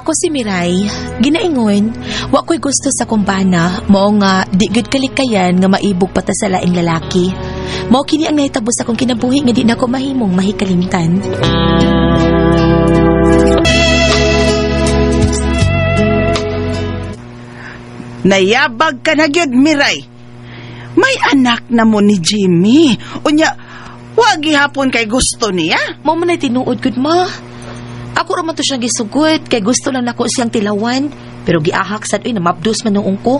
Ako si Miray, ginaingon, wa ko'y gusto sa kumbana, mao nga di gud kalikayan nga maibog pata sa laing lalaki. Mao kini ang nahitabo sa akong kinabuhi nga di nako mahimong mahikalimtan. Nayabag ka na gyud, Miray. May anak na mo ni Jimmy. Unya, wa gihapon kay gusto niya. Mao man ay tinuod gud ma. Ako ra man to siyang gisugot kay gusto lang nako siyang tilawan, pero giahak sad uy namabdos man noong ko.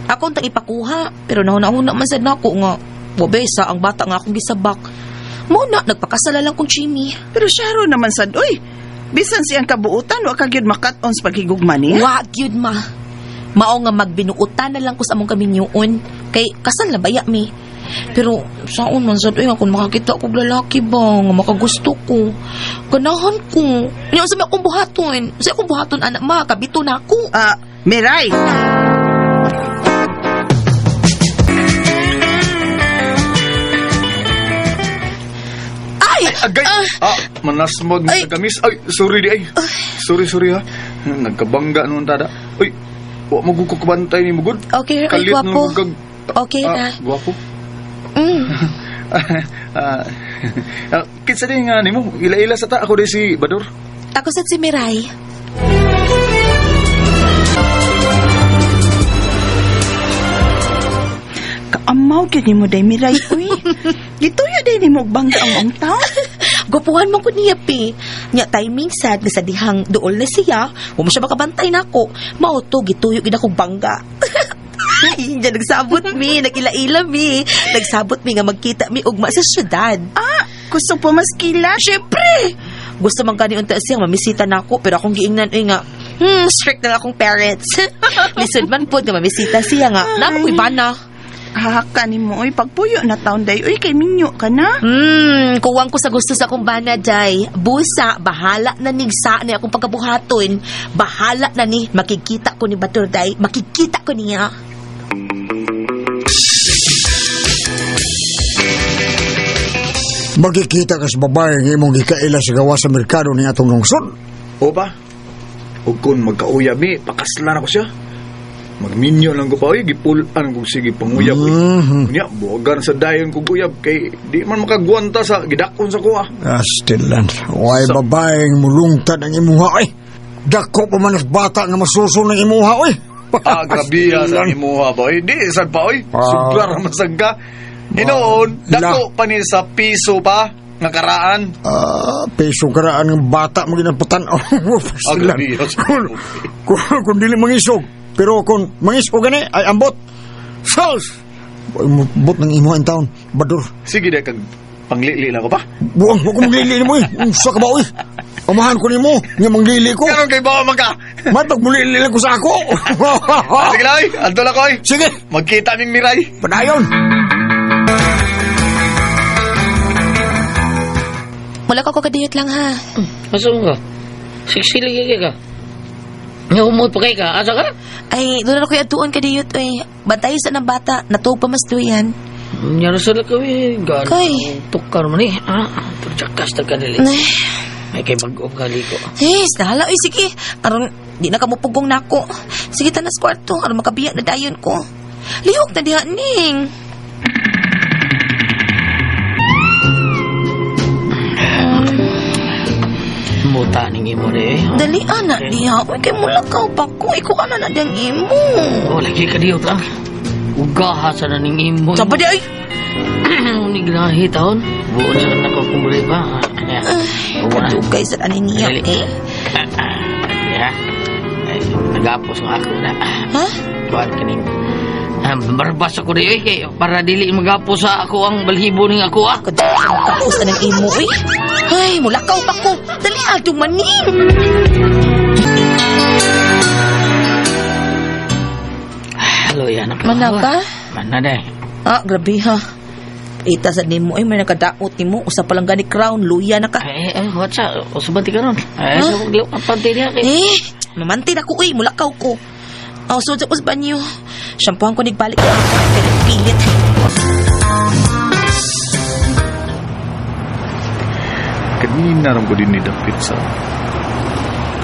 Ako untang ipakuha, pero nahuna-huna man sad nako nga wa sa ang bata nga akong gisabak. Mao na nagpakasala lang kong Jimmy. Pero siya ro naman sad, uy. Bisan siyang kabuutan, wa ka gyud makat-on sa paghigugma niya. Wa gyud ma. Mao nga magbinuotan na lang ko sa among kaminyuon kay kasal na baya mi. Pero saon man sad uy nga kung makakita kog lalaki ba nga makagusto ko. Ganahan ko. Nya unsa may akong buhaton? Unsa akong buhaton anak ma, kabito na ako. Ah, Miray. Ay! Agay! Ah, manasmag Ay. na kamis. Ay, sorry di ay. Sorry, sorry ha. Nagkabangga noon tada. Uy, wa mo gud ko kabantay ni mo gud. Okay, ay, Kalit gwapo. nun kag Okay ah, na. Gwapo. Mm. Ah, ah, kinsa din nga nimo? Ila-ila sa ta ako di si Bador. Ako sad si Miray. Kaamaw gyud nimo day Miray, uy. Gituyo day nimo og bangga ang taon. Gwapuhan man ko niya, pi. Nya timing sad nga sa dihang duol na siya, wa mo siya makabantay nako. Mao to gituyo gid akong bangga. Ay, diyan nagsabot mi, nag-ila-ila mi. Nagsabot mi nga magkita mi ugma sa syudad. Ah, gusto po mas kilat. Syempre! Gusto man gani unta siya mamisita nako pero akong giingnan ay nga strict na lang akong parents. Lisod man pod nga mamisita siya nga. Namo ko'y bana. Haka nimo, uy. Pagpuyo na taon day, uy, kay minyo ka na. Kuwang ko sa gusto sa akong bana, Jay. Busa, bahala na nigsa ni akong pagkabuhaton. Bahala na ni, makikita ko ni Batur, Day. Makikita ko niya. Magkikita ka sa babae nga imong gikaila sa gawa sa merkado ni atong lungsod. O ba? Ug kun magkauyab mi, pakaslan ako siya. Magminyo lang ko pa, oy, gipulan kog sige panguyab. Mm Mhm. Unya, buwagan sa dayon kog uyab kay di man makagwanta sa gidakon sa kuha. Astilan, way babaeng mulungtad ang imuha oy. Dako pa man as bata nga masuso ng imuha oy. Ah, grabe ah, sa imuha ba? Oy, di sad pa oy. Ah. Sobra ra man sad ka. Hinoon, dako pa ni sa piso pa nga karaan. Ah, piso karaan ng bata mo ginaputan. Ah, grabe ah, sa Kung, kung dili mangisog, pero kung mangisog gani ay ambot. Sals! Bot ng imuha in town, Badur. Sige di kag panglili lang ko pa. Buang, huwag ko maglili mo eh. Unsa ka ba oy? Amahan ko nimo, nga manglili ko. Karon kay bawa man ka. May pagmulili lang ko sa ako. Ah, sige lang oy, adto lang ko oy. Sige, Magkita ming Miray. padayon. Wala ko kadiyot lang ha. Asa mo ka? Siksili ka ka. Nga humot pa kay ka. Asa ka? Ay, doon na ko atuon kadiyot, oy. Bantay sa ng bata, natuog pa mas duyan. Nyara sa lakaw eh. Gano. Kay. Tukar man eh. Ah, turjakas ta ka dili. Ay, Ay kay bag-o ka liko. eh, nahala, oy, sige. Aron, di na kamupugong nako. Sige, tanas kwarto, aron makabiya na dayon ko. Lihok na diha, ning. Muta ning imo de eh. Dali, ana, diha. Uy, kay mulakaw pa ko. Ikaw ana na diyang imo. Oh, lagi ka diyo ta. Ugaha sa na ning imo. Saba di ay. Ni grahi taon. Buon sa nako kumuli pa. Kaya. Uwa na. Kadugay sa anay niya, Dali. eh. Ya. Ay, nagapos nga ako na. Ha? Kuan kining barbas ako di eh, kay para dili magapos sa ako ang balhibo ning ako ah. Kadugay sa makapos na ng imo, uy. Ay, mulakaw pa ko. Dali, ah, dumaning. Hello yan. Mana ba? Mana day. Ah, grabe ha. Ita sa nimo ay may nakadaot nimo usa pa lang gani crown luya na ka. Ay, ay, what's up? Usuban ti karon. Ay, Huh? sa kong ang pantay niya kay. Eh, mamantay na ko uy, mulakaw ko. Aw, sud sa banyo. Shampoohan ko nigbalik ko. Pero pilit. Kanina ram ko din ni dapit sa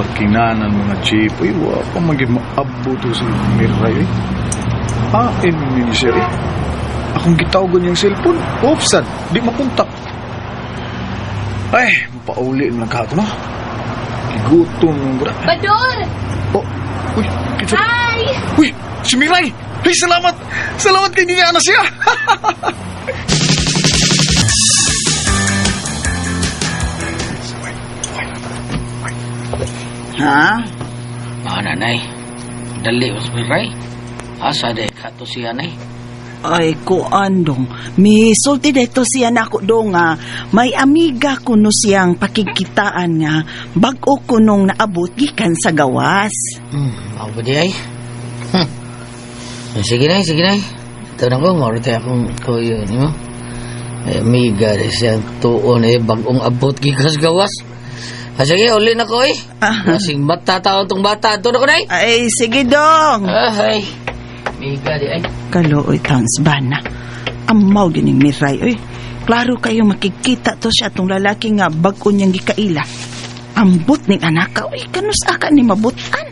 Parkinanan mga jeep. Uy, wa pa maging maabot to si Miray. Eh. Ah, eh, ni siya eh. Akong gitawagan yung cellphone. Off sad. Di makontak. Ay, pauli na lang ka no? Gigutom ng bra. Bador! Oh, uy, kinsa? Hi! Uy, si Miray! Hey, salamat! Salamat kay niya na siya! Ha? Ah, nanay. Dali, mas Miray. Asa de kato siya, nay. Ay, kuan dong. Misulti dito siya nako dong nga. May amiga kuno siyang pakigkitaan nga bag-o kunong naabot gikan sa gawas. Ako ba di ay? Sige na, sige na. Ito na ko, mauro tayo akong tuyo ni mo. Ay, amiga, di siya tuon eh, bagong abot gikas gawas. Ah, sige, uli na ko eh. Kasing bata tao tong bata. Ito na ko na eh. Ay, sige dong. Ah, ay. Amiga di ay. Kaluoy towns bana. Amaw gining Miray oy. Klaro kayo makikita to siya atong lalaki nga bag-o niyang gikaila. Ambot ning anak ka, oy, kanus aka ni mabutan.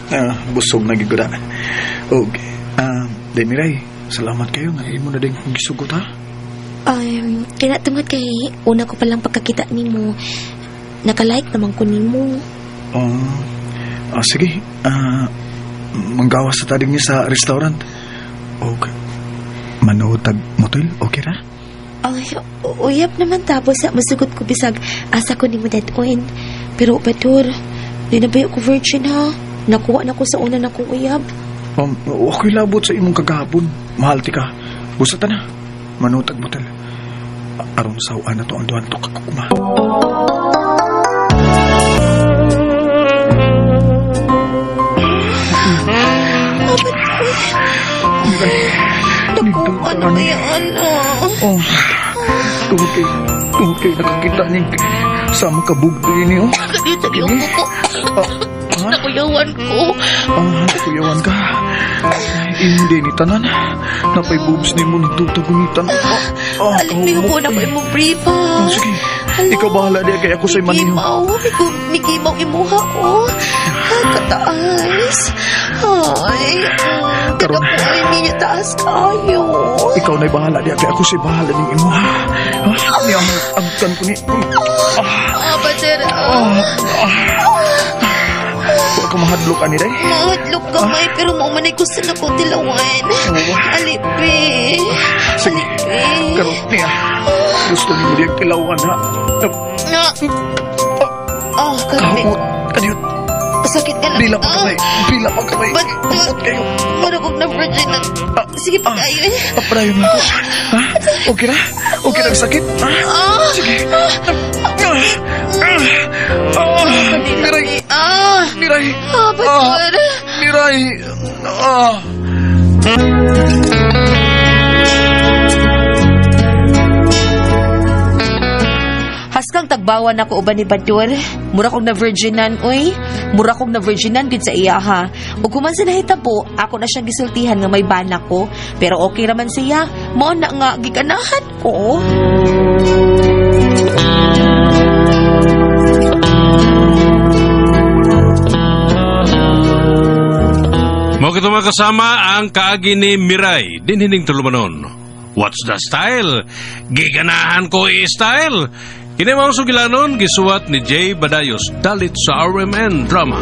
Ah, busog na gyud ko na. Og, day Miray, salamat kayo nga imo na din kong gisugot ha. Kaya tungod kay una ko palang pagkakita nimo, nakalike naman ko nimo. Sige, manggawas sa tadig niya sa restaurant. Og, manood tag motel, okay ra? Ay, uyab naman tapos sa masugot ko bisag asa ko nimo dead-on. Pero Bador, di na ba ko virgin ha? Nakuha na ko sa una na kong uyab. Okay labot sa imong kagahapon. Mahal ti ka. Busa ta na. Manood tag motel. Aron sawa na to ang duhan to kakukuma. Naku, ano kaya ano? Oh, tungkol kay nakakita niya sa mga kabugdi niyo. Sa iyong kuko. Nakuyawan ko. Ah, kuyawan ka. Ay, hindi ni tanan. Napay boobs ni mo nagduta gunitan. Ah, Alam mo ko na ko imong brief ha. Oh, sige. Ikaw bahala diya kay ako sa'y maniho. Mikimaw, mikimaw imuha ko. Ay, kataas. Ay, Karon. Karon. Ay, minyo taas kayo. Ikaw na'y bahala diya kay ako sa'y bahala ning imuha. Ah, niya ang kan ko ni. Ah, bater. Wa ka mahadlok ani day. Mahadlok gamay, pero maumanay ko sa nako tilawan. Alipi. Sige. Alipi. Karon niya. Gusto nimo diyang tilawan ha. Na. Ah, karami. Kahumot. Kadiyot. Sakit ka lang. Pila pa kamay. Pila pa kamay. Ba't? Humot kayo. Mura kong na-virgin na. Sige pa kayo eh. Aparayon na ko. Ha? Okay na? Okay na ang sakit? Ha? Sige. Miray. Ah! Miray. Ah, batur. Miray. Ah. Haskang tagbawan ako uban ni Badur. Mura kong na-virginan, uy. Mura kong na-virginan gud sa iya, ha. Ug kuman sa nahitabo, ako na siyang gisultihan nga may bana ko. Pero okay raman siya. Mao na nga giganahan ko. Mao kito mga kasama ang kaagi ni Miray, dinhining tulumanon. What's the style? Giganahan ko i-style. Kini mao sugilanon gisuwat ni Jay Badayos dalit sa RMN Drama.